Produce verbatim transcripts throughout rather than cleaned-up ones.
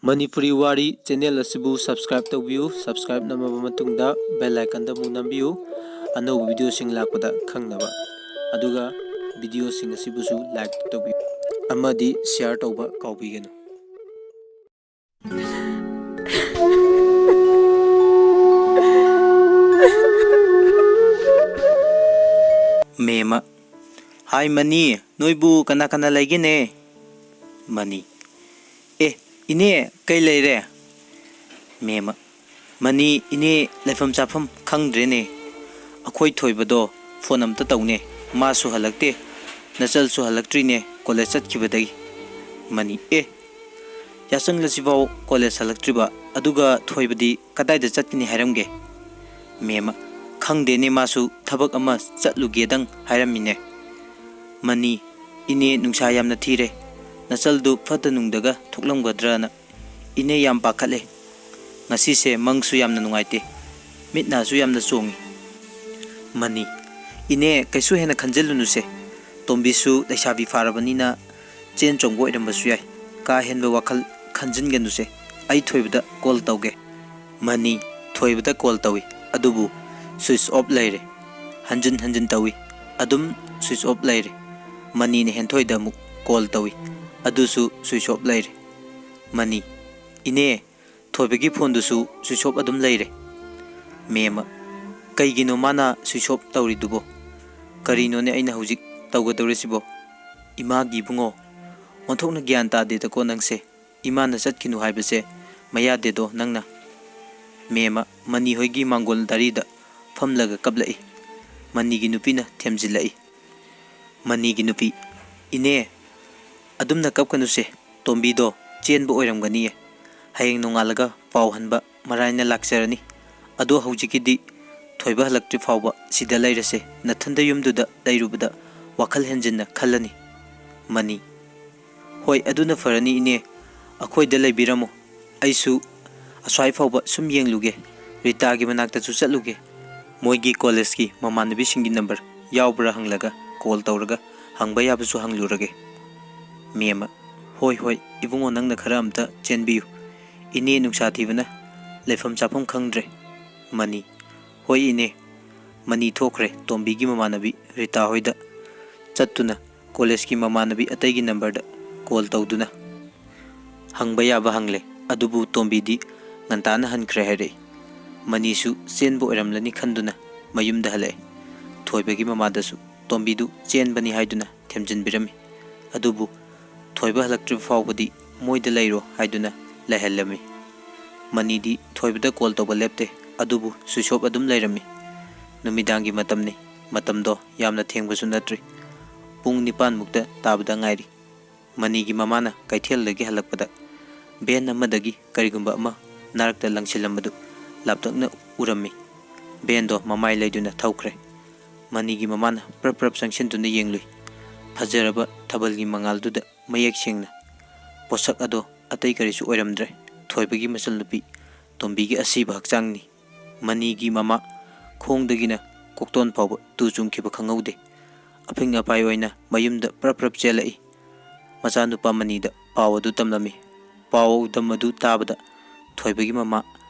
ꯃꯅꯤꯄꯨꯔꯤ ꯋꯥꯔꯤ ꯆꯦꯅꯦꯜ ꯑꯁꯤꯕꯨ subscribe ꯇꯧꯕꯤꯌꯨ꯫ Subscribe ꯅꯝꯃꯕ ꯃꯇꯨꯡꯗ bell icon ꯗ ꯑꯃꯨꯛ ꯅꯝꯕꯤꯌꯨ, ꯑꯅꯧꯕ video ꯁꯤꯡ ꯂꯥꯛꯄꯗ ꯈꯪꯅꯕ꯫ ꯑꯗꯨꯒ video ꯁꯤꯡ ꯑꯁꯤꯕꯨꯁꯨ like ꯇꯧꯕꯤꯌꯨ ꯑꯃꯗꯤ share ꯇꯧꯕ ꯀꯥꯎꯕꯤꯒꯅꯨ꯫ ꯃꯦꯃ, "ꯍꯥꯏ ꯃꯅꯤ, ꯅꯣꯏꯕꯨ ꯀꯅꯥ ꯀꯅꯥ ꯂꯩꯒꯦꯅꯦ?" ꯃꯅꯤ, "ꯑꯦ, ꯏꯅꯦ, ꯀꯩ ꯂꯩꯔꯦ?" ꯃꯦꯃ, "ꯃꯅꯤ, ꯏꯅꯦ, ꯂꯩꯐꯝ ꯆꯥꯐꯝ ꯈꯪꯗ꯭ꯔꯦꯅꯦ꯫ ꯑꯩꯈꯣꯏ ꯊꯣꯏꯕꯗꯣ phone ꯑꯝꯇ ꯇꯧꯅꯦ, ꯃꯥꯁꯨ ꯍꯜꯂꯛꯇꯦ, ꯅꯆꯜꯁꯨ ꯍꯜꯂꯛꯇ꯭ꯔꯤꯅꯦ college ꯆꯠꯈꯤꯕꯗꯒꯤ꯫" ꯃꯅꯤ, "ꯑꯦ, ꯌꯥꯆꯪꯂꯁꯤꯐꯥꯎ college ꯍꯜꯂꯛꯇ꯭ꯔꯤꯕ, ꯑꯗꯨꯒ ꯊꯣꯏꯕꯗꯤ ꯀꯗꯥꯏꯗ ꯆꯠꯀꯅꯤ ꯍꯥꯏꯔꯝꯒꯦ?" ꯃꯦꯃ, "ꯈꯪꯗꯦꯅꯦ, ꯃꯥꯁꯨ ꯊꯕꯛ ꯑꯃ ꯆꯠꯂꯨꯒꯦꯗꯪ ꯍꯥꯏꯔꯝꯃꯤꯅꯦ꯫" ꯃꯅꯤ, "ꯏꯅꯦ, ꯅꯨꯡꯁꯥ ꯌꯥꯝꯅ ꯊꯤꯔꯦ, ꯅꯆꯜꯗꯨ ꯐꯠꯇ ꯅꯨꯡꯗꯒ ꯊꯣꯛꯂꯝꯒꯗ꯭ꯔꯅ꯫ ꯏꯅꯦ, ꯌꯥꯝ ꯄꯥꯈꯠꯂꯦ꯫ ꯉꯁꯤꯁꯦ ꯃꯪꯁꯨ ꯌꯥꯝꯅ ꯅꯨꯡꯉꯥꯏꯇꯦ, ꯃꯤꯠ ꯅꯥꯁꯨ ꯌꯥꯝꯅ ꯆꯣꯡꯉꯤ꯫" ꯃꯅꯤ, "ꯏꯅꯦ, ꯀꯩꯁꯨ ꯍꯦꯟꯅ ꯈꯟꯖꯤꯜꯂꯨꯅꯨꯁꯦ, ꯇꯣꯝꯕꯤꯁꯨ ꯂꯩꯁꯥꯕꯤ ꯐꯥꯔꯕꯅꯤꯅ ꯆꯦꯟ ꯆꯣꯡꯕ ꯑꯣꯏꯔꯝꯕꯁꯨ ꯌꯥꯏ꯫ ꯀꯥ ꯍꯦꯟꯕ ꯋꯥꯈꯜ ꯈꯟꯖꯤꯟꯒꯅꯨꯁꯦ, ꯑꯩ ꯊꯣꯏꯕꯗ call ꯇꯧꯒꯦ꯫" ꯃꯅꯤ, ꯊꯣꯏꯕꯗ call ꯇꯧꯏ, ꯑꯗꯨꯕꯨ switch off ꯂꯩꯔꯦ꯫ ꯍꯟꯖꯤꯟ ꯍꯟꯖꯤꯟ ꯇꯧꯏ, ꯑꯗꯨꯝ switch off ꯂꯩꯔꯦ꯫ ꯃꯅꯤꯅ ꯍꯦꯟꯊꯣꯏꯗ ꯑꯃꯨꯛ call ꯇꯧꯏ, ꯑꯗꯨꯁꯨ switch off ꯂꯩꯔꯦ꯫ ꯃꯅꯤ, "ꯏꯅꯦ, ꯊꯣꯏꯕꯒꯤ phone ꯗꯨꯁꯨ switch off ꯑꯗꯨꯝ ꯂꯩꯔꯦ꯫" ꯃꯦꯃ, "ꯀꯩꯒꯤꯅꯣ ꯃꯥꯅ switch off ꯇꯧꯔꯤꯗꯨꯕꯣ? ꯀꯔꯤꯅꯣꯅꯦ ꯑꯩꯅ ꯍꯧꯖꯤꯛ ꯇꯧꯒꯗꯧꯔꯤꯁꯤꯕꯣ? ꯏꯃꯥꯒꯤ ꯏꯕꯨꯡꯉꯣ, ꯑꯣꯟꯊꯣꯛꯅ ꯒ꯭ꯌꯥꯟ ꯇꯥꯗꯦꯗꯀꯣ ꯅꯪꯁꯦ꯫ ꯏꯃꯥꯅ ꯆꯠꯈꯤꯅꯨ ꯍꯥꯏꯕꯁꯦ ꯃꯌꯥꯗꯦꯗꯣ ꯅꯪꯅ꯫" ꯃꯦꯃ, ꯃꯅꯤ ꯍꯣꯏꯒꯤ ꯃꯥꯡꯒꯣꯜ ꯗꯥꯔꯤꯗ ꯐꯝꯂꯒ ꯀꯞꯂꯛꯏ꯫ ꯃꯅꯤꯒꯤ ꯅꯨꯄꯤꯅ ꯊꯦꯝꯖꯤꯜꯂꯛꯏ꯫ ꯃꯅꯤꯒꯤ ꯅꯨꯄꯤ, "ꯏꯅꯦ, ꯑꯗꯨꯝꯅ ꯀꯞꯀꯅꯨꯁꯦ, ꯇꯣꯝꯕꯤꯗꯣ ꯆꯦꯟꯕ ꯑꯣꯏꯔꯝꯒꯅꯤꯌꯦ꯫ ꯍꯌꯦꯡ ꯅꯣꯡꯉꯥꯜꯂꯒ ꯄꯥꯎ ꯍꯟꯕ ꯃꯔꯥꯏꯅ ꯂꯥꯛꯆꯔꯅꯤ꯫ ꯑꯗꯣ ꯍꯧꯖꯤꯛꯀꯤꯗꯤ ꯊꯣꯏꯕ ꯍꯜꯂꯛꯇ꯭ꯔꯤ ꯐꯥꯎꯕ ꯁꯤꯗ ꯂꯩꯔꯁꯦ, ꯅꯊꯟꯗ ꯌꯨꯝꯗꯨꯗ ꯂꯩꯔꯨꯕꯗ ꯋꯥꯈꯜ ꯍꯦꯟꯖꯤꯟꯅ ꯈꯜꯂꯅꯤ꯫" ꯃꯅꯤ, "ꯍꯣꯏ, ꯑꯗꯨꯅ ꯐꯔꯅꯤ ꯏꯅꯦ, ꯑꯩꯈꯣꯏꯗ ꯂꯩꯕꯤꯔꯝꯃꯣ꯫ ꯑꯩꯁꯨ ꯑꯁ꯭ꯋꯥꯏ ꯐꯥꯎꯕ ꯁꯨꯝ ꯌꯦꯡꯂꯨꯒꯦ, ꯔꯤꯇꯥꯒꯤ ꯃꯅꯥꯛꯇꯁꯨ ꯆꯠꯂꯨꯒꯦ꯫ ꯃꯣꯏꯒꯤ college ꯀꯤ ꯃꯃꯥꯟꯅꯕꯤꯁꯤꯡꯒꯤ number ꯌꯥꯎꯕ꯭ꯔꯥ ꯍꯪꯂꯒ call ꯇꯧꯔꯒ ꯍꯪꯕ ꯌꯥꯕꯁꯨ ꯍꯪꯂꯨꯔꯒꯦ꯫" ꯃꯦꯃ, "ꯍꯣꯏ, ꯍꯣꯏ, ꯏꯕꯨꯡꯉꯣ, ꯅꯪꯅ ꯈꯔ ꯑꯝꯇ ꯆꯦꯟꯕꯤꯌꯨ꯫ ꯏꯅꯦ ꯅꯨꯡꯁꯥ ꯊꯤꯕꯅ ꯂꯩꯐꯝ ꯆꯥꯐꯝ ꯈꯪꯗ꯭ꯔꯦ꯫ ꯃꯅꯤ, "ꯍꯣꯏ ꯏꯅꯦ, ꯃꯅꯤ ꯊꯣꯛꯈ꯭ꯔꯦ ꯇꯣꯝꯕꯤꯒꯤ ꯃꯃꯥꯟꯅꯕꯤ ꯔꯤꯇꯥ ꯍꯣꯏꯗ ꯆꯠꯇꯨꯅ ꯀꯣꯂꯦꯖꯀꯤ ꯃꯃꯥꯟꯅꯕꯤ ꯑꯇꯩꯒꯤ ꯅꯝꯕꯔꯗ ꯀꯣꯜ ꯇꯧꯗꯨꯅ ꯍꯪꯕ ꯌꯥꯕ ꯍꯪꯂꯦ꯫ ꯑꯗꯨꯕꯨ ꯇꯣꯝꯕꯤꯗꯤ ꯉꯟꯇꯥꯅ ꯍꯟꯈ꯭ꯔꯦ ꯍꯥꯏꯔꯛꯏ꯫ ꯃꯅꯤꯁꯨ ꯆꯦꯟꯕ ꯑꯣꯏꯔꯝꯂꯅꯤ ꯈꯟꯗꯨꯅ ꯃꯌꯨꯝꯗ ꯍꯜꯂꯛꯑꯦ꯫ ꯊꯣꯏꯕꯒꯤ ꯃꯃꯥꯗꯁꯨ ꯇꯣꯝꯕꯤꯗꯨ ꯆꯦꯟꯕꯅꯤ ꯍꯥꯏꯗꯨꯅ ꯊꯦꯝꯖꯤꯟꯕꯤꯔꯝꯃꯤ꯫ ꯑꯗꯨꯕꯨ ꯊꯣꯏꯕ ꯍꯜꯂꯛꯇ꯭ꯔꯤꯕ ꯐꯥꯎꯕꯗꯤ ꯃꯣꯏꯗ ꯂꯩꯔꯣ ꯍꯥꯏꯗꯨꯅ ꯂꯩꯍꯜꯂꯝꯃꯤ꯫ ꯃꯅꯤꯗꯤ ꯊꯣꯏꯕꯗ ꯀꯣꯜ ꯇꯧꯕ ꯂꯦꯞꯇꯦ꯫ ꯑꯗꯨꯕꯨ ꯁ꯭ꯋꯤꯆ ꯑꯣꯐ ꯑꯗꯨꯝ ꯂꯩꯔꯝꯃꯤ꯫ ꯅꯨꯃꯤꯗꯥꯡꯒꯤ ꯃꯇꯝꯅꯤ꯫ ꯃꯇꯝꯗꯣ ꯌꯥꯝꯅ ꯊꯦꯡꯕꯁꯨ ꯅꯠꯇ꯭ꯔꯤ꯫ ꯄꯨꯡ ꯅꯤꯄꯥꯟꯃꯨꯛꯇ ꯇꯥꯕꯗ ꯉꯥꯏꯔꯤ꯫ ꯃꯅꯤꯒꯤ ꯃꯃꯥꯅ ꯀꯩꯊꯦꯜꯗꯒꯤ ꯍꯜꯂꯛꯄꯗ ꯚꯦꯟ ꯑꯃꯗꯒꯤ ꯀꯔꯤꯒꯨꯝꯕ ꯑꯃ ꯅꯥꯔꯛꯇ ꯂꯪꯁꯤꯜꯂꯝꯕꯗꯨ ꯂꯥꯞꯇꯛꯅ ꯎꯔꯝꯃꯤ꯫ ꯚꯦꯟꯗꯣ ꯃꯃꯥꯏ ꯂꯩꯗꯨꯅ ꯊꯧꯈ꯭ꯔꯦ꯫ ꯃꯅꯤꯒꯤ ꯃꯃꯥꯅ ꯄ꯭ꯔꯞ ꯄ꯭ꯔꯞ ꯆꯪꯁꯤꯟꯗꯨꯅ ꯌꯦꯡꯂꯨꯏ꯫ ꯐꯖꯔꯕ ꯊꯥꯕꯜꯒꯤ ꯃꯉꯥꯜꯗꯨꯗ ꯃꯌꯦꯛ ꯁꯦꯡꯅ ꯄꯣꯠꯁꯛ ꯑꯗꯣ ꯑꯇꯩ ꯀꯔꯤꯁꯨ ꯑꯣꯏꯔꯝꯗ꯭ꯔꯦ꯫ ꯊꯣꯏꯕꯒꯤ ꯃꯆꯜꯅꯨꯄꯤ ꯇꯣꯝꯕꯤꯒꯤ ꯑꯁꯤꯕ ꯍꯛꯆꯥꯡꯅꯤ꯫ ꯃꯅꯤꯒꯤ ꯃꯃꯥ ꯈꯣꯡꯗꯒꯤꯅ ꯀꯣꯛꯇꯣꯟ ꯐꯥꯎꯕ ꯇꯨ ꯆꯨꯡꯈꯤꯕ ꯈꯪꯍꯧꯗꯦ꯫ ꯑꯐꯤꯡ ꯑꯐꯥꯏ ꯑꯣꯏꯅ ꯃꯌꯨꯝꯗ ꯄ꯭ꯔꯞ ꯄ꯭ꯔꯞ ꯆꯦꯜꯂꯛꯏ꯫ ꯃꯆꯥꯅꯨꯄꯥ ꯃꯅꯤꯗ ꯄꯥꯎ ꯑꯗꯨ ꯇꯝꯂꯝꯃꯤ꯫ ꯄꯥꯎꯗꯝ ꯑꯗꯨ ꯇꯥꯕꯗ ꯊꯣꯏꯕꯒꯤ ꯃꯃꯥ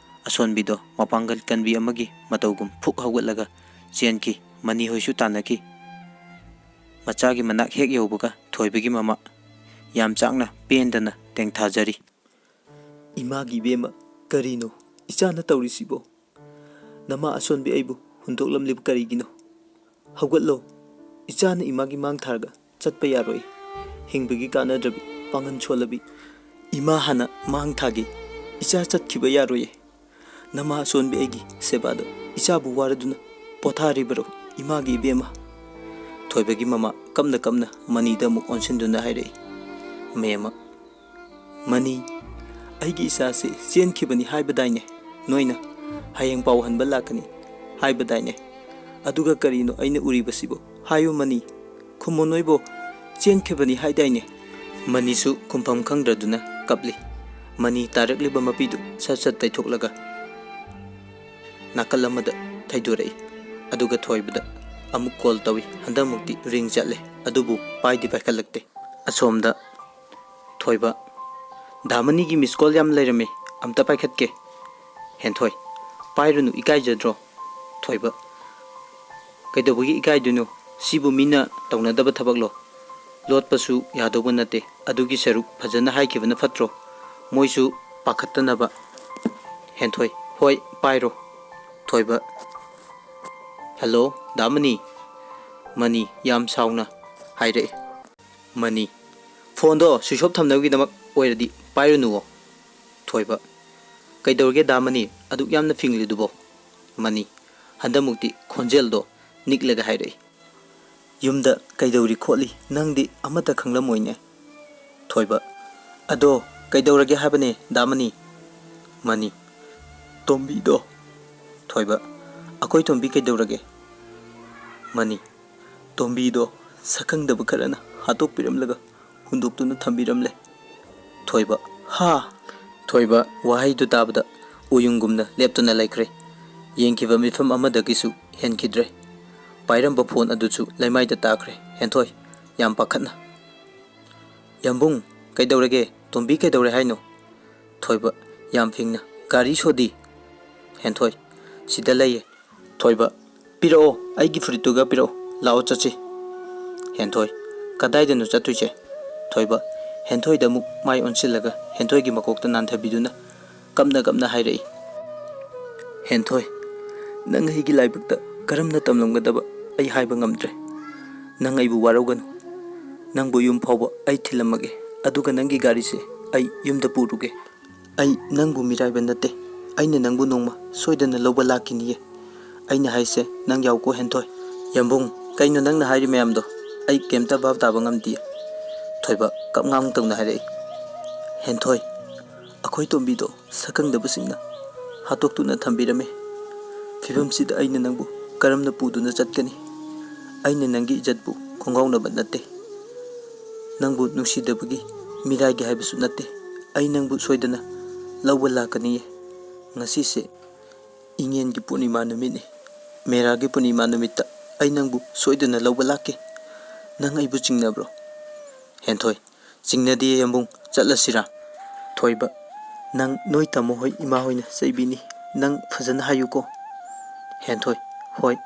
ꯑꯁꯣꯟꯕꯤꯗꯣ ꯃꯄꯥꯡꯒꯜ ꯀꯟꯕꯤ ꯑꯃꯒꯤ ꯃꯇꯧꯒꯨꯝ ꯐꯨꯛ ꯍꯧꯒꯠꯂꯒ ꯆꯦꯟꯈꯤ꯫ ꯃꯅꯤ ꯍꯣꯏꯁꯨ ꯇꯥꯟꯅꯈꯤ꯫ ꯃꯆꯥꯒꯤ ꯃꯅꯥꯛ ꯍꯦꯛ ꯌꯧꯕꯒ ꯊꯣꯏꯕꯒꯤ ꯃꯃꯥ ꯌꯥꯝ ꯆꯥꯛꯅ ꯄꯦꯟꯗꯅ ꯇꯦꯡꯊꯥꯖꯔꯤ꯫ "ꯏꯃꯥꯒꯤ ꯏꯕꯦꯝꯃ, ꯀꯔꯤꯅꯣ ꯏꯆꯥꯅ ꯇꯧꯔꯤꯁꯤꯕꯣ? ꯅꯃꯥ ꯑꯁꯣꯟꯕꯤ ꯑꯩꯕꯨ ꯍꯨꯟꯗꯣꯛꯂꯝꯂꯤꯕ ꯀꯔꯤꯒꯤꯅꯣ? ꯍꯧꯒꯠꯂꯣ, ꯏꯆꯥꯅ ꯏꯃꯥꯒꯤ ꯃꯥꯡ ꯊꯥꯔꯒ ꯆꯠꯄ ꯌꯥꯔꯣꯏ꯫ ꯍꯤꯡꯕꯒꯤ ꯀꯥꯟꯅꯗ꯭ꯔꯕꯤ, ꯄꯥꯡꯒꯜ ꯁꯣꯜꯂꯕꯤ꯫ ꯏꯃꯥ ꯍꯥꯟꯅ ꯃꯥꯡ ꯊꯥꯒꯦ, ꯏꯆꯥ ꯆꯠꯈꯤꯕ ꯌꯥꯔꯣꯏꯌꯦ꯫ ꯅꯃꯥ ꯑꯁꯣꯟꯕꯤ ꯑꯩꯒꯤ ꯁꯦꯕꯥꯗ ꯏꯆꯥꯕꯨ ꯋꯥꯔꯗꯨꯅ ꯄꯣꯊꯥꯔꯤꯕꯔꯣ, ꯏꯃꯥꯒꯤ ꯏꯕꯦꯝꯃ?" ꯊꯣꯏꯕꯒꯤ ꯃꯃꯥ ꯀꯞꯅ ꯀꯞꯅ ꯃꯅꯤꯗ ꯑꯃꯨꯛ ꯑꯣꯟꯁꯤꯟꯗꯨꯅ ꯍꯥꯏꯔꯛꯏ, "ꯃꯦꯝꯃ, ꯃꯅꯤ, ꯑꯩꯒꯤ ꯏꯆꯥꯁꯤ ꯆꯦꯟꯈꯤꯕꯅꯤ ꯍꯥꯏꯕꯗꯥꯏꯅꯦ? ꯅꯣꯏꯅ ꯍꯌꯦꯡ ꯄꯥꯎ ꯍꯟꯕ ꯂꯥꯛꯀꯅꯤ ꯍꯥꯏꯕꯗꯥꯏꯅꯦ? ꯑꯗꯨꯒ ꯀꯔꯤꯅꯣ ꯑꯩꯅ ꯎꯔꯤꯕꯁꯤꯕꯣ? ꯍꯥꯏꯌꯨ ꯃꯅꯤ, ꯈꯨꯝꯃꯣ ꯅꯣꯏꯕꯣ, ꯆꯦꯟꯈꯤꯕꯅꯤ ꯍꯥꯏꯗꯥꯏꯅꯦ?" ꯃꯅꯤꯁꯨ ꯈꯨꯝꯐꯝ ꯈꯪꯗ꯭ꯔꯗꯨꯅ ꯀꯞꯂꯤ꯫ ꯃꯅꯤ ꯇꯥꯔꯛꯂꯤꯕ ꯃꯄꯤꯗꯨ ꯁꯠ ꯁꯠ ꯇꯩꯊꯣꯛꯂꯒ ꯅꯥꯀꯜ ꯑꯃꯗ ꯊꯩꯗꯣꯔꯛꯏ꯫ ꯑꯗꯨꯒ ꯊꯣꯏꯕꯗ ꯑꯃꯨꯛ ꯀꯣꯜ ꯇꯧꯏ꯫ ꯍꯟꯗꯛꯃꯨꯛꯇꯤ ꯔꯤꯡ ꯆꯠꯂꯦ, ꯑꯗꯨꯕꯨ ꯄꯥꯏꯗꯤ ꯄꯥꯏꯈꯠꯂꯛꯇꯦ꯫ ꯑꯁꯣꯝꯗ ꯊꯣꯏꯕ ꯗꯥꯃꯅꯤꯒꯤ ꯃꯤꯁ ꯀꯣꯜ ꯌꯥꯝ ꯂꯩꯔꯝꯃꯦ, ꯑꯝꯇ ꯄꯥꯏꯈꯠꯀꯦ꯫ ꯍꯦꯟꯊꯣꯏ, ꯄꯥꯏꯔꯨꯅꯨ, ꯏꯀꯥꯏꯖꯗ꯭ꯔꯣ? ꯊꯣꯏꯕ, ꯀꯩꯗꯧꯕꯒꯤ ꯏꯀꯥꯏꯗꯣꯏꯅꯣ? ꯁꯤꯕꯨ ꯃꯤꯅ ꯇꯧꯅꯗꯕ ꯊꯕꯛꯂꯣ? ꯂꯣꯠꯄꯁꯨ ꯌꯥꯗꯧꯕ ꯅꯠꯇꯦ꯫ ꯑꯗꯨꯒꯤ ꯁꯔꯨꯛ ꯐꯖꯅ ꯍꯥꯏꯈꯤꯕꯅ ꯐꯠꯇ꯭ꯔꯣ? ꯃꯣꯏꯁꯨ ꯄꯥꯈꯠꯇꯅꯕ꯫ ꯍꯦꯟꯊꯣꯏ, ꯍꯣꯏ, ꯄꯥꯏꯔꯣ꯫ ꯊꯣꯏꯕ, ꯍꯜꯂꯣ, ꯗꯥꯃꯅꯤ꯫ ꯃꯅꯤ ꯌꯥꯝ ꯁꯥꯎꯅ ꯍꯥꯏꯔꯛꯑꯦ꯫ ꯃꯅꯤ, ꯐꯣꯟꯗꯣ ꯁ꯭ꯋꯤꯆ ꯑꯣꯐ ꯊꯝꯅꯕꯒꯤꯗꯃꯛ ꯑꯣꯏꯔꯗꯤ ꯄꯥꯏꯔꯨꯅꯨꯋꯣ꯫ ꯊꯣꯏꯕ, ꯀꯩꯗꯧꯔꯒꯦ ꯗꯥꯃꯅꯤ, ꯑꯗꯨꯛ ꯌꯥꯝꯅ ꯐꯤꯡꯂꯤꯗꯨꯕꯣ? ꯃꯅꯤ, ꯍꯟꯗꯛꯃꯨꯛꯇꯤ ꯈꯣꯟꯖꯦꯜꯗꯣ ꯅꯤꯛꯂꯒ ꯍꯥꯏꯔꯛꯏ꯫ ꯌꯨꯝꯗ ꯀꯩꯗꯧꯔꯤ ꯈꯣꯠꯂꯤ ꯅꯪꯗꯤ ꯑꯃꯠꯇ ꯈꯪꯂꯝꯃꯣꯏꯅꯦ꯫ ꯊꯣꯏꯕ, ꯑꯗꯣ ꯀꯩꯗꯧꯔꯒꯦ ꯍꯥꯏꯕꯅꯦ ꯗꯥꯃꯅꯤ? ꯃꯅꯤ, ꯇꯣꯝꯕꯤꯗꯣ꯫ ꯊꯣꯏꯕ, ꯑꯩꯈꯣꯏ ꯇꯣꯝꯕꯤ ꯀꯩꯗꯧꯔꯒꯦ? ꯃꯅꯤ, ꯇꯣꯝꯕꯤꯗꯣ ꯁꯛꯈꯪꯗꯕ ꯈꯔꯅ ꯍꯥꯠꯇꯣꯛꯄꯤꯔꯝꯂꯒ ꯍꯨꯟꯗꯣꯛꯇꯨꯅ ꯊꯝꯕꯤꯔꯝꯂꯦ꯫ ꯊꯣꯏꯕ, ꯍꯥ? ꯊꯣꯏꯕ ꯋꯥꯍꯩꯗꯨ ꯇꯥꯕꯗ ꯎꯌꯨꯡꯒꯨꯝꯅ ꯂꯦꯞꯇꯨꯅ ꯂꯩꯈ꯭ꯔꯦ꯫ ꯌꯦꯡꯈꯤꯕ ꯃꯤꯐꯝ ꯑꯃꯗꯒꯤꯁꯨ ꯍꯦꯟꯈꯤꯗ꯭ꯔꯦ꯫ ꯄꯥꯏꯔꯝꯕ ꯐꯣꯟ ꯑꯗꯨꯁꯨ ꯂꯩꯃꯥꯏꯗ ꯇꯥꯈ꯭ꯔꯦ꯫ ꯍꯦꯟꯊꯣꯏ, ꯌꯥꯝ ꯄꯥꯈꯠꯅ, ꯌꯥꯝꯕꯨꯡ, ꯀꯩꯗꯧꯔꯒꯦ? ꯇꯣꯝꯕꯤ ꯀꯩꯗꯧꯔꯦ ꯍꯥꯏꯅꯣ? ꯊꯣꯏꯕ, ꯌꯥꯝ ꯐꯤꯡꯅ, ꯒꯥꯔꯤ ꯁꯣꯗꯤ? ꯍꯦꯟꯊꯣꯏ, ꯁꯤꯗ ꯂꯩꯌꯦ꯫ ꯊꯣꯏꯕ, ꯄꯤꯔꯛꯑꯣ, ꯑꯩꯒꯤ ꯐꯨꯔꯤꯠꯇꯨꯒ ꯄꯤꯔꯛꯑꯣ, ꯂꯥꯛꯑꯣ ꯆꯠꯁꯤ꯫ ꯍꯦꯟꯊꯣꯏ, ꯀꯗꯥꯏꯗꯅꯣ ꯆꯠꯇꯣꯏꯁꯦ? ꯊꯣꯏꯕ, ꯍꯦꯟꯊꯣꯏꯗ ꯑꯃꯨꯛ ꯃꯥꯏ ꯑꯣꯟꯁꯤꯜꯂꯒ ꯍꯦꯟꯊꯣꯏꯒꯤ ꯃꯀꯣꯛꯇ ꯅꯥꯟꯊꯕꯤꯗꯨꯅ ꯀꯞꯅ ꯀꯞꯅ ꯍꯥꯏꯔꯛꯏ꯫ ꯍꯦꯟꯊꯣꯏ, ꯅꯪ ꯑꯩꯒꯤ ꯂꯥꯏꯕꯛꯇ ꯀꯔꯝꯅ ꯇꯝꯂꯝꯒꯗꯕ ꯑꯩ ꯍꯥꯏꯕ ꯉꯝꯗ꯭ꯔꯦ꯫ ꯅꯪ ꯑꯩꯕꯨ ꯋꯥꯔꯧꯒꯅꯨ꯫ ꯅꯪꯕꯨ ꯌꯨꯝ ꯐꯥꯎꯕ ꯑꯩ ꯊꯤꯜꯂꯝꯃꯒꯦ, ꯑꯗꯨꯒ ꯅꯪꯒꯤ ꯒꯥꯔꯤꯁꯦ ꯑꯩ ꯌꯨꯝꯗ ꯄꯨꯔꯨꯒꯦ꯫ ꯑꯩ ꯅꯪꯕꯨ ꯃꯤꯔꯥꯏꯕ ꯅꯠꯇꯦ꯫ ꯑꯩꯅ ꯅꯪꯕꯨ ꯅꯣꯡꯃ ꯁꯣꯏꯗꯅ ꯂꯧꯕ ꯂꯥꯛꯈꯤꯅꯤꯌꯦ꯫ ꯑꯩꯅ ꯍꯥꯏꯁꯦ ꯅꯪ ꯌꯥꯎꯀꯣ ꯍꯦꯟꯊꯣꯏ꯫ ꯌꯥꯝꯕꯨꯡ, ꯀꯩꯅꯣ ꯅꯪꯅ ꯍꯥꯏꯔꯤ ꯃꯌꯥꯝꯗꯣ? ꯑꯩ ꯀꯩꯝꯇ ꯚꯥꯞ ꯇꯥꯕ ꯉꯝꯗꯤꯌꯦ꯫ ꯊꯣꯏꯕ ꯀꯞꯉꯥꯡ ꯇꯧꯅ ꯍꯥꯏꯔꯛꯏ꯫ ꯍꯦꯟꯊꯣꯏ, ꯑꯩꯈꯣꯏ ꯇꯣꯝꯕꯤꯗꯣ ꯁꯛꯈꯪꯗꯕꯁꯤꯡꯅ ꯍꯥꯠꯇꯣꯛꯇꯨꯅ ꯊꯝꯕꯤꯔꯝꯃꯦ꯫ ꯐꯤꯕꯝꯁꯤꯗ ꯑꯩꯅ ꯅꯪꯕꯨ ꯀꯔꯝꯅ ꯄꯨꯗꯨꯅ ꯆꯠꯀꯅꯤ? ꯑꯩꯅ ꯅꯪꯒꯤ ꯏꯖꯠꯄꯨ ꯈꯣꯡꯒꯥꯎꯅꯕ ꯅꯠꯇꯦ꯫ ꯅꯪꯕꯨ ꯅꯨꯡꯁꯤꯗꯕꯒꯤ ꯃꯤꯔꯥꯏꯒꯦ ꯍꯥꯏꯕꯁꯨ ꯅꯠꯇꯦ꯫ ꯑꯩ ꯅꯪꯕꯨ ꯁꯣꯏꯗꯅ ꯂꯧꯕ ꯂꯥꯛꯀꯅꯤꯌꯦ꯫ ꯉꯁꯤꯁꯦ ꯏꯉꯦꯟꯒꯤ ꯄꯨꯔꯅꯤꯃꯥ ꯅꯨꯃꯤꯠꯅꯤ꯫ ꯃꯦꯔꯥꯒꯤ ꯄꯨꯔꯅꯤꯃꯥ ꯅꯨꯃꯤꯠꯇ ꯑꯩ ꯅꯪꯕꯨ ꯁꯣꯏꯗꯅ ꯂꯧꯕ ꯂꯥꯛꯀꯦ꯫ ꯅꯪ ꯑꯩꯕꯨ ꯆꯤꯡꯅꯕ꯭ꯔꯣ? ꯍꯦꯟꯊꯣꯏ, ꯆꯤꯡꯅꯗꯤꯌꯦ ꯌꯥꯝꯕꯨꯡ, ꯆꯠꯂꯁꯤꯔꯥ? ꯊꯣꯏꯕ, "ꯅꯪ ꯅꯣꯏ ꯇꯥꯃꯣ ꯍꯣꯏ, ꯏꯃꯥ ꯍꯣꯏꯅ ꯆꯩꯕꯤꯅꯤ, ꯅꯪ ꯐꯖꯅ ꯍꯥꯏꯌꯨꯀꯣ꯫" ꯍꯦꯟꯊꯣꯏ, "ꯍꯣꯏ꯫"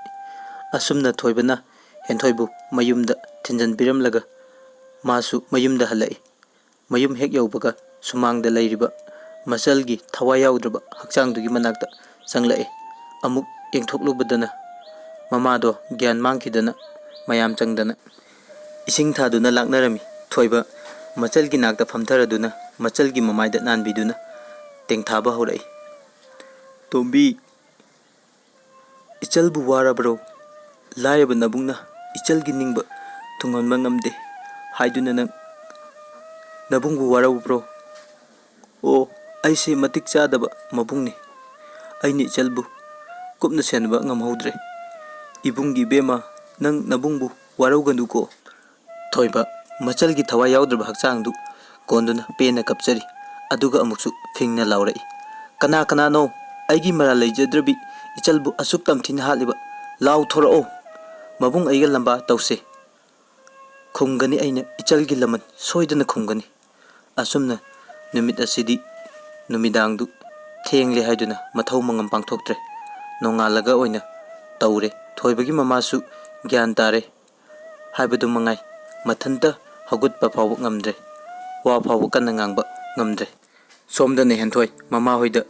ꯑꯁꯨꯝꯅ ꯊꯣꯏꯕꯅ ꯍꯦꯟꯊꯣꯏꯕꯨ ꯃꯌꯨꯝꯗ ꯊꯤꯟꯖꯟꯕꯤꯔꯝꯂꯒ ꯃꯥꯁꯨ ꯃꯌꯨꯝꯗ ꯍꯜꯂꯛꯏ꯫ ꯃꯌꯨꯝ ꯍꯦꯛ ꯌꯧꯕꯒ ꯁꯨꯃꯥꯡꯗ ꯂꯩꯔꯤꯕ ꯃꯆꯜꯒꯤ ꯊꯋꯥꯏ ꯌꯥꯎꯗ꯭ꯔꯕ ꯍꯛꯆꯥꯡꯗꯨꯒꯤ ꯃꯅꯥꯛꯇ ꯆꯪꯂꯛꯏ꯫ ꯑꯃꯨꯛ ꯌꯦꯡꯊꯣꯛꯂꯨꯕꯗꯅ ꯃꯃꯥꯗꯣ ꯒ꯭ꯌꯥꯟ ꯃꯥꯡꯈꯤꯗꯅ ꯃꯌꯥꯝ ꯆꯪꯗꯅ ꯏꯁꯤꯡ ꯊꯥꯗꯨꯅ ꯂꯥꯛꯅꯔꯝꯃꯤ꯫ ꯊꯣꯏꯕ ꯃꯆꯜꯒꯤ ꯅꯥꯛꯇ ꯐꯝꯊꯔꯗꯨꯅ ꯃꯆꯜꯒꯤ ꯃꯃꯥꯏꯗ ꯅꯥꯟꯕꯤꯗꯨꯅ ꯇꯦꯡꯊꯥꯕ ꯍꯧꯔꯛꯏ꯫ "ꯇꯣꯝꯕꯤ, ꯏꯆꯜꯕꯨ ꯋꯥꯔꯕ꯭ꯔꯣ? ꯂꯥꯏꯔꯕ ꯅꯕꯨꯡꯅ ꯏꯆꯜꯒꯤ ꯅꯤꯡꯕ ꯊꯨꯡꯍꯟꯕ ꯉꯝꯗꯦ ꯍꯥꯏꯗꯨꯅ ꯅꯪ ꯅꯕꯨꯡꯕꯨ ꯋꯥꯔꯧꯕ꯭ꯔꯣ?" "ꯑꯣ, ꯑꯩꯁꯦ ꯃꯇꯤꯛ ꯆꯥꯗꯕ ꯃꯕꯨꯡꯅꯤ꯫ ꯑꯩꯅ ꯏꯆꯜꯕꯨ ꯀꯨꯞꯅ ꯁꯦꯟꯅꯕ ꯉꯝꯍꯧꯗ꯭ꯔꯦ꯫ ꯏꯕꯨꯡꯒꯤ ꯏꯕꯦꯝꯃ, ꯅꯪ ꯅꯕꯨꯡꯕꯨ ꯋꯥꯔꯧꯒꯅꯨꯀꯣ꯫" ꯊꯣꯏꯕ ꯃꯆꯜꯒꯤ ꯊꯋꯥꯏ ꯌꯥꯎꯗ꯭ꯔꯕ ꯍꯛꯆꯥꯡꯗꯨ ꯀꯣꯟꯗꯨꯅ ꯄꯦꯟꯅ ꯀꯞꯆꯔꯤ꯫ ꯑꯗꯨꯒ ꯑꯃꯨꯛꯁꯨ ꯐꯤꯡꯅ ꯂꯥꯎꯔꯛꯏ, "ꯀꯅꯥ ꯀꯅꯥꯅꯣ ꯑꯩꯒꯤ ꯃꯔꯥꯜ ꯂꯩꯖꯗ꯭ꯔꯕꯤ ꯏꯆꯜꯕꯨ ꯑꯁꯨꯛ ꯇꯝꯊꯤꯅ ꯍꯥꯠꯂꯤꯕ? ꯂꯥꯎꯊꯣꯔꯛꯑꯣ꯫ ꯃꯕꯨꯡ ꯑꯩꯒ ꯂꯝꯕꯥ ꯇꯧꯁꯦ꯫" "ꯈꯨꯝꯒꯅꯤ ꯑꯩꯅ ꯏꯆꯜꯒꯤ ꯂꯃꯟ, ꯁꯣꯏꯗꯅ ꯈꯨꯝꯒꯅꯤ꯫" ꯑꯁꯨꯝꯅ ꯅꯨꯃꯤꯠ ꯑꯁꯤꯗꯤ ꯅꯨꯃꯤꯗꯥꯡꯗꯨ ꯊꯦꯡꯂꯦ ꯍꯥꯏꯗꯨꯅ ꯃꯊꯧ ꯃꯉꯝ ꯄꯥꯡꯊꯣꯛꯇ꯭ꯔꯦ꯫ ꯅꯣꯡꯉꯥꯜꯂꯒ ꯑꯣꯏꯅ ꯇꯧꯔꯦ꯫ ꯊꯣꯏꯕꯒꯤ ꯃꯃꯥꯁꯨ ꯒ꯭ꯌꯥꯟ ꯇꯥꯔꯦ ꯍꯥꯏꯕꯗꯨ ꯃꯉꯥꯏ, ꯃꯊꯟꯇ ꯍꯧꯒꯠꯄ ꯐꯥꯎꯕ ꯉꯝꯗ꯭ꯔꯦ, ꯋꯥ ꯐꯥꯎꯕ ꯀꯟꯅ ꯉꯥꯡꯕ ꯉꯝꯗ꯭ꯔꯦ꯫ ꯁꯣꯝꯗꯅ ꯍꯦꯟꯊꯣꯏ ꯃꯃꯥꯍꯣꯏꯗ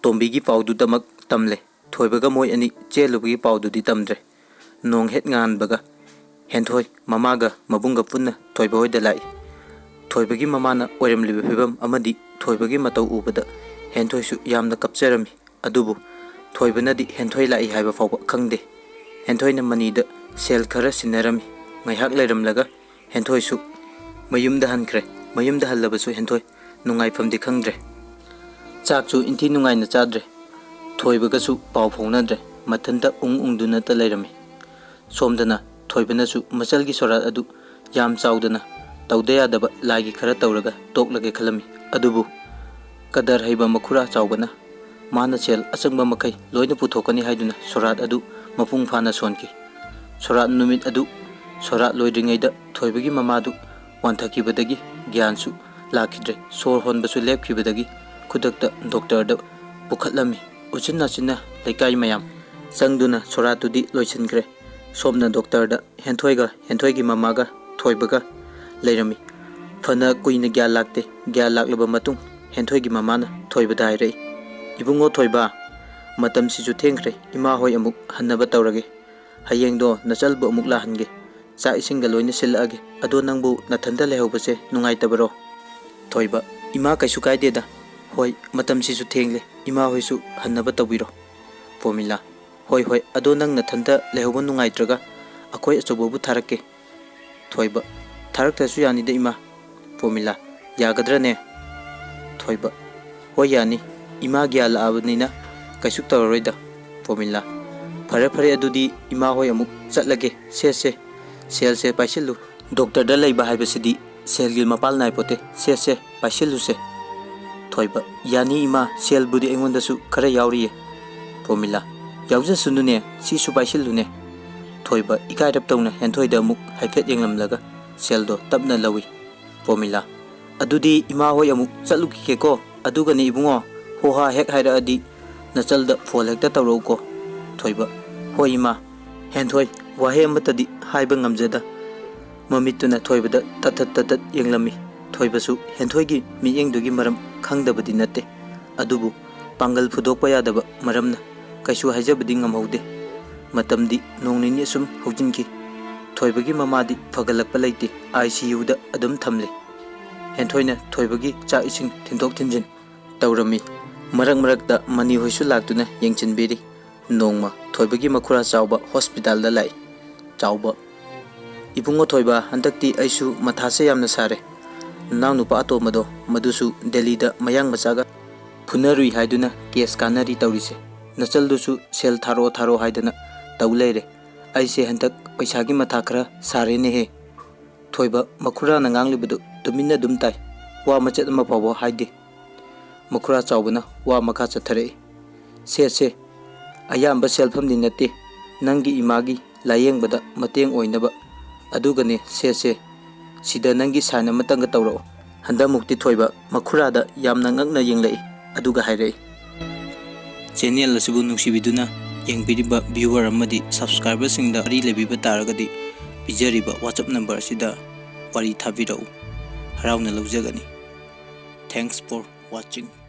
ꯇꯣꯝꯕꯤꯒꯤ ꯄꯥꯎꯗꯨꯗꯃꯛ ꯇꯝꯂꯦ꯫ ꯊꯣꯏꯕꯒ ꯃꯣꯏ ꯑꯅꯤ ꯆꯦꯜꯂꯨꯕꯒꯤ ꯄꯥꯎꯗꯨꯗꯤ ꯇꯝꯗ꯭ꯔꯦ꯫ ꯅꯣꯡ ꯍꯦꯛ ꯉꯥꯟꯕꯒ ꯍꯦꯟꯊꯣꯏ ꯃꯃꯥꯒ ꯃꯕꯨꯡꯒ ꯄꯨꯟꯅ ꯊꯣꯏꯕ ꯍꯣꯏꯗ ꯂꯥꯛꯏ꯫ ꯊꯣꯏꯕꯒꯤ ꯃꯃꯥꯅ ꯑꯣꯏꯔꯝꯂꯤꯕ ꯐꯤꯕꯝ ꯑꯃꯗꯤ ꯊꯣꯏꯕꯒꯤ ꯃꯇꯧ ꯎꯕꯗ ꯍꯦꯟꯊꯣꯏꯁꯨ ꯌꯥꯝꯅ ꯀꯞꯆꯔꯝꯃꯤ꯫ ꯑꯗꯨꯕꯨ ꯊꯣꯏꯕꯅꯗꯤ ꯍꯦꯟꯊꯣꯏ ꯂꯥꯛꯏ ꯍꯥꯏꯕ ꯐꯥꯎꯕ ꯈꯪꯗꯦ꯫ ꯍꯦꯟꯊꯣꯏꯅ ꯃꯅꯤꯗ ꯁꯦꯜ ꯈꯔ ꯁꯤꯟꯅꯔꯝꯃꯤ꯫ ꯉꯥꯏꯍꯥꯛ ꯂꯩꯔꯝꯂꯒ ꯍꯦꯟꯊꯣꯏꯁꯨ ꯃꯌꯨꯝꯗ ꯍꯟꯈ꯭ꯔꯦ꯫ ꯃꯌꯨꯝꯗ ꯍꯜꯂꯕꯁꯨ ꯍꯦꯟꯊꯣꯏ ꯅꯨꯡꯉꯥꯏꯐꯝꯗꯤ ꯈꯪꯗ꯭ꯔꯦ꯫ ꯆꯥꯛꯁꯨ ꯏꯟꯊꯤ ꯅꯨꯡꯉꯥꯏꯅ ꯆꯥꯗ꯭ꯔꯦ꯫ ꯊꯣꯏꯕꯒꯁꯨ ꯄꯥꯎ ꯐꯥꯎꯅꯗ꯭ꯔꯦ꯫ ꯃꯊꯟꯇ ꯎꯪ ꯎꯪꯗꯨꯅꯇ ꯂꯩꯔꯝꯃꯤ꯫ ꯁꯣꯝꯗꯅ ꯊꯣꯏꯕꯅꯁꯨ ꯃꯆꯜꯒꯤ ꯁꯣꯔꯥꯠ ꯑꯗꯨ ꯌꯥꯝ ꯆꯥꯎꯗꯅ ꯇꯧꯗ ꯌꯥꯗꯕ ꯂꯥꯏꯒꯤ ꯈꯔ ꯇꯧꯔꯒ ꯇꯣꯛꯂꯒꯦ ꯈꯜꯂꯝꯃꯤ꯫ ꯑꯗꯨꯕꯨ ꯀꯗꯔ ꯍꯩꯕ ꯃꯈꯨꯔꯥ ꯆꯥꯎꯕꯅ ꯃꯥꯅ ꯁꯦꯜ ꯑꯆꯪꯕ ꯃꯈꯩ ꯂꯣꯏꯅ ꯄꯨꯊꯣꯛꯀꯅꯤ ꯍꯥꯏꯗꯨꯅ ꯁꯣꯔꯥꯠ ꯑꯗꯨ ꯃꯄꯨꯡ ꯐꯥꯅ ꯁꯣꯟꯈꯤ꯫ ꯁꯣꯔꯥꯠ ꯅꯨꯃꯤꯠ ꯑꯗꯨ ꯁꯣꯔꯥꯠ ꯂꯣꯏꯗ꯭ꯔꯤꯉꯩꯗ ꯊꯣꯏꯕꯒꯤ ꯃꯃꯥꯗꯨ ꯋꯥꯟꯊꯈꯤꯕꯗꯒꯤ ꯒ꯭ꯌꯥꯟꯁꯨ ꯂꯥꯛꯈꯤꯗ꯭ꯔꯦ꯫ ꯁꯣꯔ ꯍꯣꯟꯕꯁꯨ ꯂꯦꯞꯈꯤꯕꯗꯒꯤ ꯈꯨꯗꯛꯇ ꯗꯣꯛꯇꯔꯗ ꯄꯨꯈꯠꯂꯝꯃꯤ꯫ ꯎꯆꯤꯟ ꯅꯥꯆꯤꯟꯅ ꯂꯩꯀꯥꯏ ꯃꯌꯥꯝ ꯆꯪꯗꯨꯅ ꯁꯣꯔꯥꯠꯇꯨꯗꯤ ꯂꯣꯏꯁꯤꯟꯈ꯭ꯔꯦ꯫ ꯁꯣꯝꯅ ꯗꯣꯛꯇꯔꯗ ꯍꯦꯟꯊꯣꯏꯒ ꯍꯦꯟꯊꯣꯏꯒꯤ ꯃꯃꯥꯒ ꯊꯣꯏꯕꯒ ꯂꯩꯔꯝꯃꯤ꯫ ꯐꯅ ꯀꯨꯏꯅ ꯒ꯭ꯌꯥꯟ ꯂꯥꯛꯇꯦ꯫ ꯒ꯭ꯌꯥꯟ ꯂꯥꯛꯂꯕ ꯃꯇꯨꯡ ꯍꯦꯟꯊꯣꯏꯒꯤ ꯃꯃꯥꯅ ꯊꯣꯏꯕꯗ ꯍꯥꯏꯔꯛꯏ, "ꯏꯕꯨꯡꯉꯣ ꯊꯣꯏꯕ, ꯃꯇꯝꯁꯤꯁꯨ ꯊꯦꯡꯈ꯭ꯔꯦ꯫ ꯏꯃꯥ ꯍꯣꯏ ꯑꯃꯨꯛ ꯍꯟꯅꯕ ꯇꯧꯔꯒꯦ꯫ ꯍꯌꯦꯡꯗꯣ ꯅꯆꯜꯕꯨ ꯑꯃꯨꯛ ꯂꯥꯛꯍꯟꯒꯦ꯫ ꯆꯥꯛ ꯏꯁꯤꯡꯒ ꯂꯣꯏꯅ ꯁꯤꯜꯂꯛꯑꯒꯦ꯫ ꯑꯗꯣ ꯅꯪꯕꯨ ꯅꯊꯟꯇ ꯂꯩꯍꯧꯕꯁꯦ ꯅꯨꯡꯉꯥꯏꯇꯕꯔꯣ?" ꯊꯣꯏꯕ, "ꯏꯃꯥ, ꯀꯩꯁꯨ ꯀꯥꯏꯗꯦꯗ꯫ ꯍꯣꯏ, ꯃꯇꯝꯁꯤꯁꯨ ꯊꯦꯡꯂꯦ꯫ ꯏꯃꯥ ꯍꯣꯏꯁꯨ ꯍꯟꯅꯕ ꯇꯧꯕꯤꯔꯣ꯫" ꯄꯣꯃꯤꯂꯥ, "ꯍꯣꯏ, ꯍꯣꯏ, ꯑꯗꯣ ꯅꯪ ꯅꯊꯟꯇ ꯂꯩꯍꯧꯕ ꯅꯨꯡꯉꯥꯏꯇ꯭ꯔꯒ ꯑꯩꯈꯣꯏ ꯑꯆꯧꯕꯕꯨ ꯊꯥꯔꯛꯀꯦ꯫" ꯊꯣꯏꯕ, "ꯊꯥꯔꯛꯇ꯭ꯔꯁꯨ ꯌꯥꯅꯤꯗ, ꯏꯃꯥ꯫" ꯄꯣꯃꯤꯂꯥ, "ꯌꯥꯒꯗ꯭ꯔꯅꯦ?" ꯊꯣꯏꯕ, "ꯍꯣꯏ, ꯌꯥꯅꯤ꯫ ꯏꯃꯥ ꯒ꯭ꯌꯥꯟ ꯂꯥꯛꯑꯕꯅꯤꯅ ꯀꯩꯁꯨ ꯇꯧꯔꯔꯣꯏꯗ꯫" ꯄꯣꯃꯤꯂꯥ, "ꯐꯔꯦ, ꯐꯔꯦ, ꯑꯗꯨꯗꯤ ꯏꯃꯥ ꯍꯣꯏ ꯑꯃꯨꯛ ꯆꯠꯂꯒꯦ꯫ ꯁꯦ, ꯁꯦ, ꯁꯦꯜꯁꯦ ꯄꯥꯏꯁꯤꯜꯂꯨ꯫ ꯗꯣꯛꯇꯔꯗ ꯂꯩꯕ ꯍꯥꯏꯕꯁꯤꯗꯤ ꯁꯦꯜꯒꯤ ꯃꯄꯥꯜ ꯅꯥꯏꯄꯣꯠꯇꯦ꯫ ꯁꯦ, ꯁꯦ, ꯄꯥꯏꯁꯤꯜꯂꯨꯁꯦ꯫" ꯊꯣꯏꯕ, "ꯌꯥꯅꯤ ꯏꯃꯥ, ꯁꯦꯜꯕꯨꯗꯤ ꯑꯩꯉꯣꯟꯗꯁꯨ ꯈꯔ ꯌꯥꯎꯔꯤꯌꯦ꯫" ꯄꯣꯃꯤꯂꯥ, "ꯌꯥꯎꯖꯁꯅꯨꯅꯦ, ꯁꯤꯁꯨ ꯄꯥꯏꯁꯤꯜꯂꯨꯅꯦ꯫" ꯊꯣꯏꯕ ꯏꯀꯥꯏꯔꯞ ꯇꯧꯅ ꯍꯦꯟꯊꯣꯏꯗ ꯑꯃꯨꯛ ꯍꯥꯏꯐꯦꯠ ꯌꯦꯡꯂꯝꯂꯒ ꯁꯦꯜꯗꯣ ꯇꯞꯅ ꯂꯧꯏ꯫ ꯄꯣꯃꯤꯂꯥ, "ꯑꯗꯨꯗꯤ ꯏꯃꯥ ꯍꯣꯏ ꯑꯃꯨꯛ ꯆꯠꯂꯨꯈꯤꯒꯦꯀꯣ꯫ ꯑꯗꯨꯒꯅꯦ ꯏꯕꯨꯡꯉꯣ, ꯍꯣ ꯍꯥ ꯍꯦꯛ ꯍꯥꯏꯔꯛꯑꯗꯤ ꯅꯆꯜꯗ ꯐꯣꯟ ꯍꯦꯛꯇ ꯇꯧꯔꯛꯎꯀꯣ꯫" ꯊꯣꯏꯕ, "ꯍꯣꯏ ꯏꯃꯥ꯫" ꯍꯦꯟꯊꯣꯏ ꯋꯥꯍꯩ ꯑꯃꯠꯇꯗꯤ ꯍꯥꯏꯕ ꯉꯝꯖꯗ ꯃꯃꯤꯠꯇꯨꯅ ꯊꯣꯏꯕꯗ ꯇꯠꯊꯠ ꯇꯠꯊꯠ ꯌꯦꯡꯂꯝꯃꯤ꯫ ꯊꯣꯏꯕꯁꯨ ꯍꯦꯟꯊꯣꯏꯒꯤ ꯃꯤꯠꯌꯦꯡꯗꯨꯒꯤ ꯃꯔꯝ ꯈꯪꯗꯕꯗꯤ ꯅꯠꯇꯦ, ꯑꯗꯨꯕꯨ ꯄꯥꯡꯒꯜ ꯐꯨꯗꯣꯛꯄ ꯌꯥꯗꯕ ꯃꯔꯝꯅ ꯀꯩꯁꯨ ꯍꯥꯏꯖꯕꯗꯤ ꯉꯝꯍꯧꯗꯦ꯫ ꯃꯇꯝꯗꯤ ꯅꯣꯡ ꯅꯤꯅꯤ ꯑꯁꯨꯝ ꯍꯧꯖꯤꯟꯈꯤ꯫ ꯊꯣꯏꯕꯒꯤ ꯃꯃꯥꯗꯤ ꯐꯒꯠꯂꯛꯄ ꯂꯩꯇꯦ, ꯑꯥꯏ ꯁꯤ ꯌꯨꯗ ꯑꯗꯨꯝ ꯊꯝꯂꯤ꯫ ꯍꯦꯟꯊꯣꯏꯅ ꯊꯣꯏꯕꯒꯤ ꯆꯥꯛ ꯏꯁꯤꯡ ꯊꯤꯟꯗꯣꯛ ꯊꯤꯟꯖꯤꯟ ꯇꯧꯔꯝꯃꯤ꯫ ꯃꯔꯛ ꯃꯔꯛꯇ ꯃꯅꯤ ꯍꯣꯏꯁꯨ ꯂꯥꯛꯇꯨꯅ ꯌꯦꯡꯁꯤꯟꯕꯤꯔꯤ꯫ ꯅꯣꯡꯃ ꯊꯣꯏꯕꯒꯤ ꯃꯈꯨꯔꯥ ꯆꯥꯎꯕ ꯍꯣꯁꯄꯤꯇꯥꯜꯗ ꯂꯥꯛꯏ꯫ ꯆꯥꯎꯕ, "ꯏꯕꯨꯡꯉꯣ ꯊꯣꯏꯕ, ꯍꯟꯗꯛꯇꯤ ꯑꯩꯁꯨ ꯃꯊꯥꯁꯦ ꯌꯥꯝꯅ ꯁꯥꯔꯦ꯫ ꯅꯅꯥꯎ ꯅꯨꯄꯥ ꯑꯇꯣꯝꯕꯗꯣ, ꯃꯗꯨꯁꯨ ꯗꯦꯜꯂꯤꯗ ꯃꯌꯥꯡ ꯃꯆꯥꯒ ꯐꯨꯅꯔꯨꯏ ꯍꯥꯏꯗꯨꯅ ꯀꯦꯁ ꯀꯥꯟꯅꯔꯤ ꯇꯧꯔꯤꯁꯦ꯫ ꯅꯆꯜꯗꯨꯁꯨ ꯁꯦꯜ ꯊꯥꯔꯛꯑꯣ ꯊꯥꯔꯛꯑꯣ ꯍꯥꯏꯗꯅ ꯇꯧ ꯂꯩꯔꯦ꯫ ꯑꯩꯁꯦ ꯍꯟꯗꯛ ꯄꯩꯁꯥꯒꯤ ꯃꯊꯥ ꯈꯔ ꯁꯥꯔꯦꯅꯦꯍꯦ꯫" ꯊꯣꯏꯕ ꯃꯈꯨꯔꯥꯅ ꯉꯥꯡꯂꯤꯕꯗꯨ ꯇꯨꯃꯤꯟꯅ ꯑꯗꯨꯝ ꯇꯥꯏ꯫ ꯋꯥ ꯃꯆꯦꯠ ꯑꯃ ꯐꯥꯎꯕ ꯍꯥꯏꯗꯦ꯫ ꯃꯈꯨꯔꯥ ꯆꯥꯎꯕꯅ ꯋꯥ ꯃꯈꯥ ꯆꯠꯊꯔꯛꯏ꯫ "ꯁꯦ, ꯁꯦ, ꯑꯌꯥꯝꯕ ꯁꯦꯜꯐꯝꯗꯤ ꯅꯠꯇꯦ, ꯅꯪꯒꯤ ꯏꯃꯥꯒꯤ ꯂꯥꯌꯦꯡꯕꯗ ꯃꯇꯦꯡ ꯑꯣꯏꯅꯕ꯫ ꯑꯗꯨꯒꯅꯦ, ꯁꯦ, ꯁꯦ, ꯁꯤꯗ ꯅꯪꯒꯤ ꯁꯥꯏꯟ ꯑꯃꯇꯪꯒ ꯇꯧꯔꯛꯑꯣ꯫ ꯍꯟꯗꯛꯃꯨꯛꯇꯤ ꯊꯣꯏꯕ ꯃꯈꯨꯔꯥꯗ ꯌꯥꯝꯅ ꯉꯛꯅ ꯌꯦꯡꯂꯛꯏ, ꯑꯗꯨꯒ ꯍꯥꯏꯔꯛꯏ꯫ ꯆꯦꯅꯦꯜ ꯑꯁꯤꯕꯨ ꯅꯨꯡꯁꯤꯕꯤꯗꯨꯅ ꯌꯦꯡꯕꯤꯔꯤꯕ viewer ꯑꯃꯗꯤ subscriberꯁꯤꯡꯗ ꯋꯥꯔꯤ ꯂꯩꯕꯤꯕ ꯇꯥꯔꯒꯗꯤ ꯄꯤꯖꯔꯤꯕ WhatsApp number ꯑꯁꯤꯗ ꯋꯥꯔꯤ ꯊꯥꯕꯤꯔꯛꯎ꯫ ꯍꯔꯥꯎꯅ ꯂꯧꯖꯒꯅꯤ꯫ Thanks for watching.